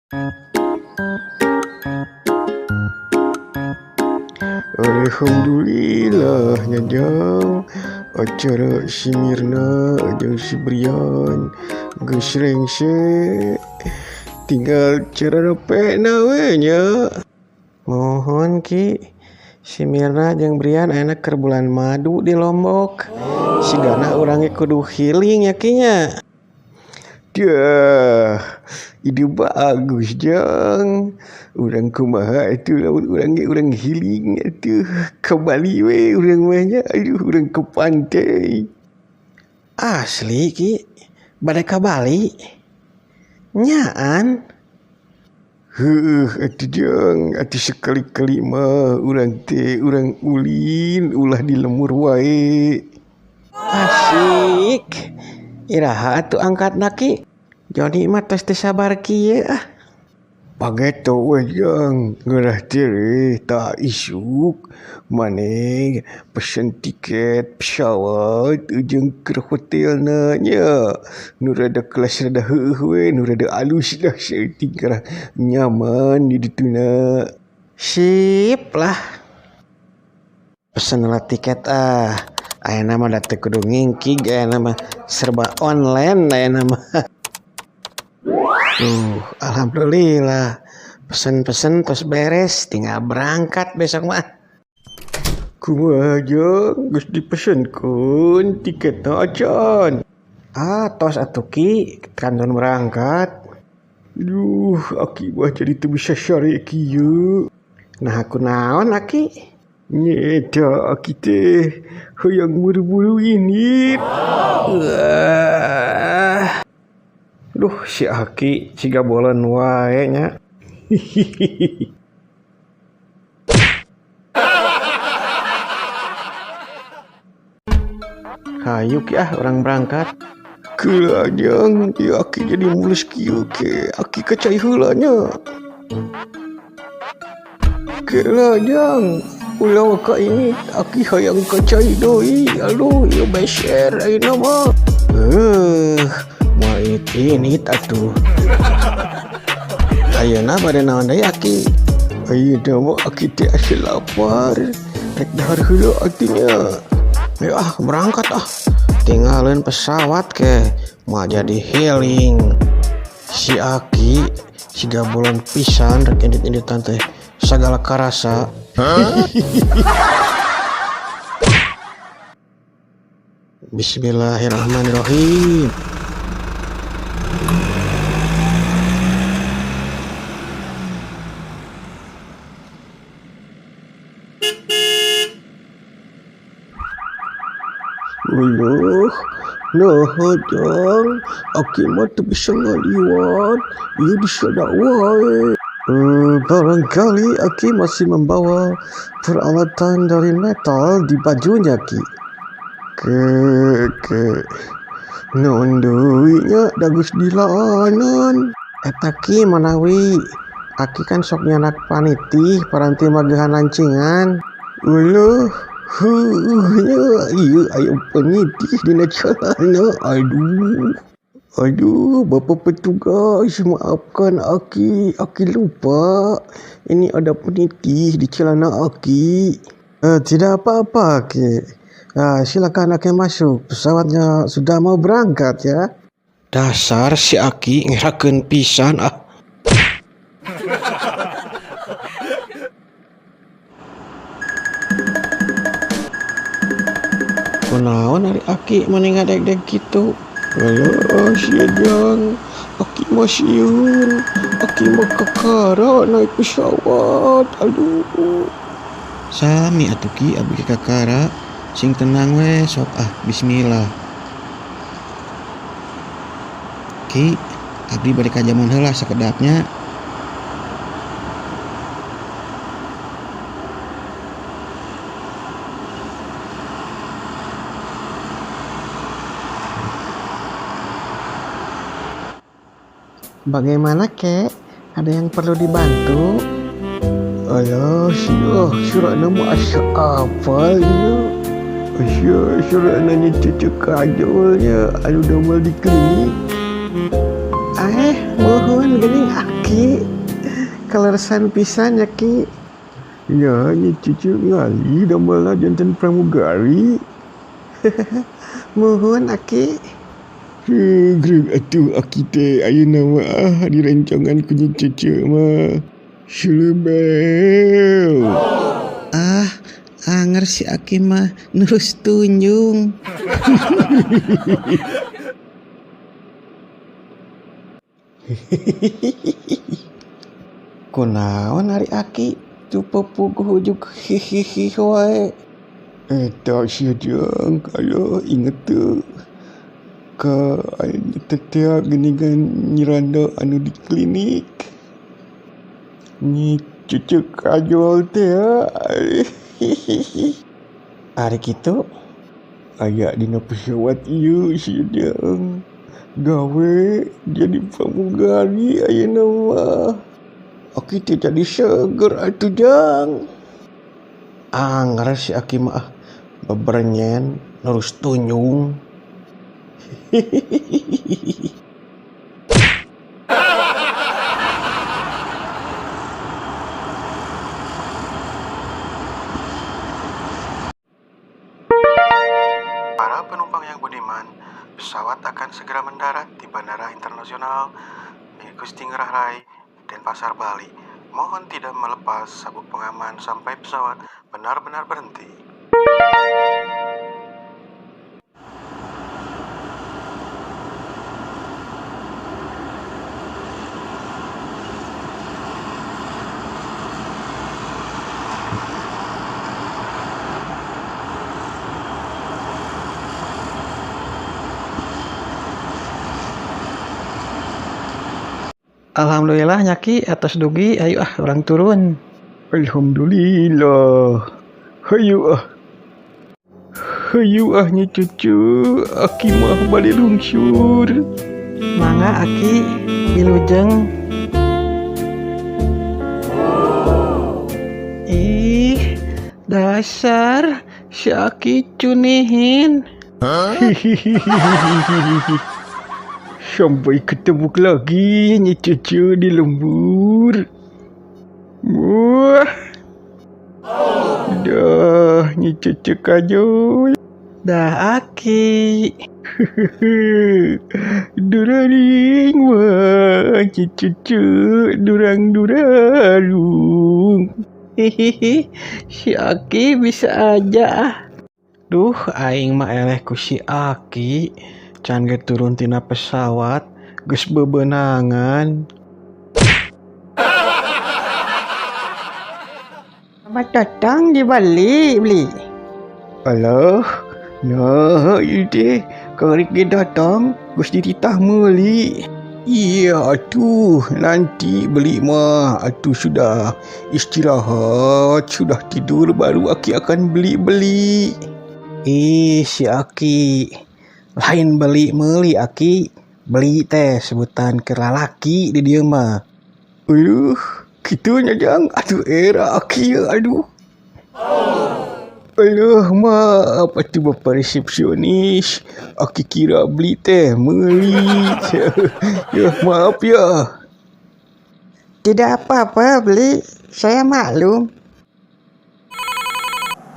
Alhamdulillah nya, Jang, acara si Mirna jeung si Brian geus rengse, tinggal cara na we nya. Mohon, Ki, si Mirna jeung Brian ayeuna keur bulan madu di Lombok. Sigana urang ge kudu healing ya, Ki, nya. Dah, ide bagus, Jang. Urang kumaha atuh lamun urang ge urang healing atuh ke Bali we urang mah nya. Aduh, urang ke pantai. Asli, Ki, bade ka Bali? Nyaan? Heuh atuh, Jang, atuh sekali-kali mah urang teh urang ulin, ulah di lembur wae. Asik. Iraha atuh angkatna, Ki? Joni mah tos teu sabar kieu ah. Pangeto we, Jang, ngeunah teh tah isuk maneh pesen tiket pesawat jeung keur hotelna nya. Nu rada kelas rada heueuh we, nu rada alus lah saeutik ngarah nyaman di dituna. Sip lah. Pesen lah tiket ah. Ayeuna mah da teu kudu ngingkig, ayeuna mah serba online ayeuna mah. Tuh, alhamdulillah. Pesen-pesen tos beres, tinggal berangkat besok mah. Kumaha, Jang, geus dipesenkeun tiketna acan? Ah, tos atuh, Ki, kantun berangkat. Duh, aki mah jadi teu bisa sare kieu. Nah, kunaon, Aki? Nya eta, aki teh hayang buru-buru indit. Wah. Duh, si Aki siga bolen wae nya. Hayu, Ki, ah, urang berangkat. Keula, Jang, ieu aki jadi mulus kieu ke. Aki ka cai heula nya. Keula, Jang, ulah ka ini aki hayang ka cai deui. Aduh, ieu beser ayeuna mah. Moal indit atuh. Ayeuna bade naon deui, Aki? Ayeuna mah aki teh asa lapar. Rek dahar heula atuh nya. Ayo ah, berangkat ah. Tinggalin pesawat ke, moal jadi healing. Si Aki siga bolon pisan rek indit-inditan teh sagala karasa. Bismillahirrahmanirrahim. Uluh, nah, Jang, aki mah teu bisa ngaliwat, ieu disada wae. Barangkali Aki masih membawa peralatan dari metal di bajunya, Ki. Ke ke naon deui nya, da geus dilaanan. Eta, Ki, manawi Aki kan sok nyandak panitih paranti magehan lancingan. Uluh, heueuh nya, ieu aya penitih dina calana. Aduh. Aduh, Bapak petugas, maafkan aki, aki lupa. Ini ada penitih di celana aki. Tidak apa-apa, Ki. Silakan Aki masuk. Pesawatnya sudah mau berangkat ya. Dasar si Aki ngerakeun pisan ah. Kunaon ari Aki mani ngadeg-deg kitu? Alah, sia, Jang, aki mah sieun. Aki mah kakara naik pesawat. Aduh. Sami atuh, Ki, abdi kakara. Sing tenang we sok ah, bismillah. Ki, abdi bade ka jamon heula sakedap nya. Bagaimana, Kek? Ada yang perlu dibantu? Alah, sia, suratna mah asa apal ieu. Sia, suratna nya cucu kajolnya anu damel di klinik. Eh, mohon geuning Aki. Aki, kaleresan pisan ya Ki. Ya, nyi cucu ngali damelna janten pramugari. Muhun Aki. Heuh, atuh Aki teh ayeuna mah ah direncangan ku nyi cucu mah. Sulubel. Ah, anger si Aki mah nurus tunjung. Kunaon ari Aki tu pepuguh ujug hihihi wae. Eta sia jeung aya inget teu ka aya teh geuningan nyiranda anu di klinik. Nyi cucu kajol teh. Ari kitu aya dina pesawat ieu sia jeung gawe jadi pramugari ayeuna mah. Aki teh jadi seger atuh jang. Anger si Aki mah beberenyen nurus tunjung. Para penumpang yang budiman, pesawat akan segera mendarat di Bandara Internasional Gusti Ngurah Rai, Denpasar, Bali. Mohon tidak melepas sabuk pengaman sampai pesawat benar-benar berhenti. Alhamdulillah nyaki atas dugi, ayo ah orang turun. Alhamdulillah. Hayu ah. Hayu ah nyi cucu, Aki mah bade lungsur. Mangga Aki wilujeng. Ih, dasar si Aki cunihin. Sampai ketemu lagi nyi cucu di lembur. Wah. Dah nyi cucu kajol. Dah Aki. Duraring wah nyi cucu durang durarung. Hihihi, si Aki bisa aja. Duh, aing mah eleh ku si Aki. Can ge turun tina pesawat geus bebenangan. Selamat datang di Bali, beli. Alah, nah ieu teh karek ge datang geus dititah meuli. Iya atuh, nanti beli mah atuh sudah istirahat, sudah tidur baru Aki akan beli-beli. Ih, si Aki. Lain beli meuli Aki, beli teh sebutan keur lalaki di dieu mah. Aduh, kitu nya jang, atuh era Aki ya, aduh. Aduh, maaf atuh bapak resepsionis. Aki kira beli teh meuli. Ya, maaf ya. Tidak apa-apa beli, saya maklum.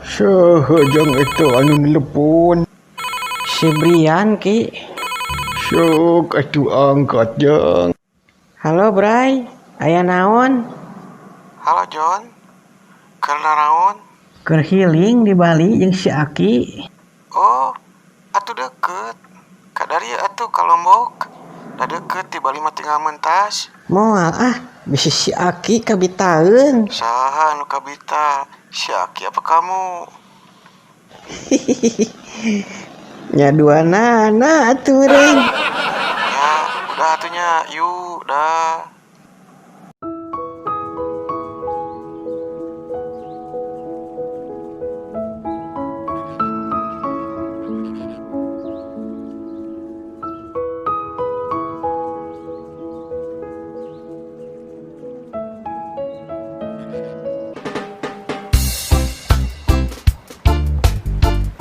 Saha jang eta anu nelepon? Si Brian Ki. Sok atuh angkat jang. Halo Bray, aya naon? Halo John, keur naraon? Keur healing di Bali jeung si Aki. Oh, atuh deket. Kadari atuh ka Lombok. Da deket di Bali mah tinggal mentas. Moal ah, bisi si Aki kabitaeun. Saha anu kabita? Si Aki apa kamu? Nya duanana atuh meureun. Ya, udah atunya, yuk, dah.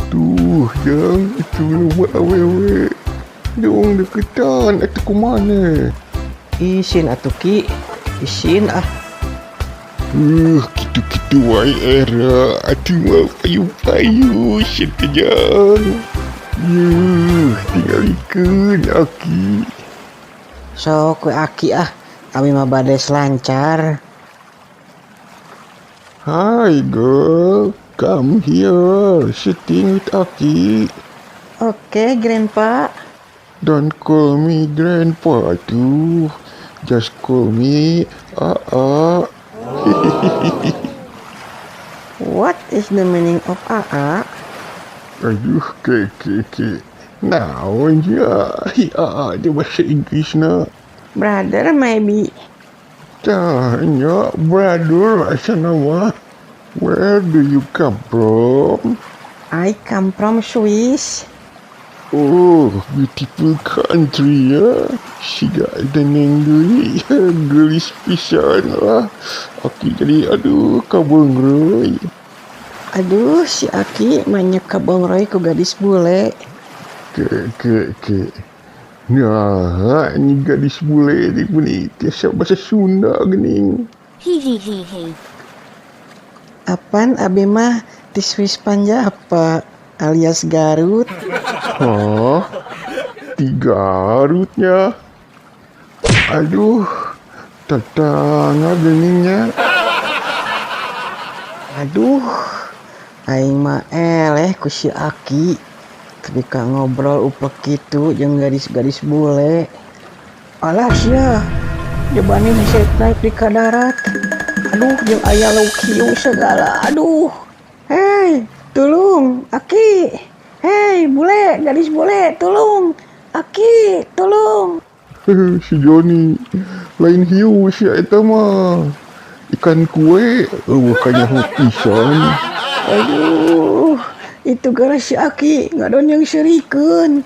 Tuh, jang, itu loba awewe. Dong deketan atuh kumana? Isin atuh Ki, Isin ah. Kitu-kitu wae era. Atuh mah payu-payu sia teh jang. Yuh, tingalikeun aki. Sok we aki ah, abi mah bade selancar. Hi girl, come here, sitting with aki. Oke, grandpa. Don't call me grandpa tuh. Just call me Aa. What is the meaning of Aa? Aduh, ke ke ke. Naon nya? Hi Aa dia bahasa Inggris na. Brother maybe. Tah nya brother asa nama. Where do you come from? I come from Swiss. Oh, beautiful country ya. Siga deneng deui, geulis pisan lah. Aki jadi aduh kabeungreuy. Aduh, si Aki manya kabeungreuy ku gadis bule. Ke ke ke. Nah, ini gadis bule ni meni tiasa bahasa Sunda geuning. Hihihihi. Apan abi mah di Swiss Panjapa alias Garut. Hah? Di Garutnya? Aduh, tetangga geningnya. Aduh, aing mah eleh ku si Aki. Tapi ka ngobrol uplek kitu jeung gadis-gadis bule. Alah sia, jebani bisa naik di ka darat. Aduh, jeung aya lauk hiu segala. Aduh. Hei, tulung, Aki. Hei, bule, gadis bule, tolong. Aki, tolong. Si Joni, lain hiu si eta mah. Ikan kue, eueuh kanyaho pisan. Aduh, itu gara si Aki ngadon yang serikeun.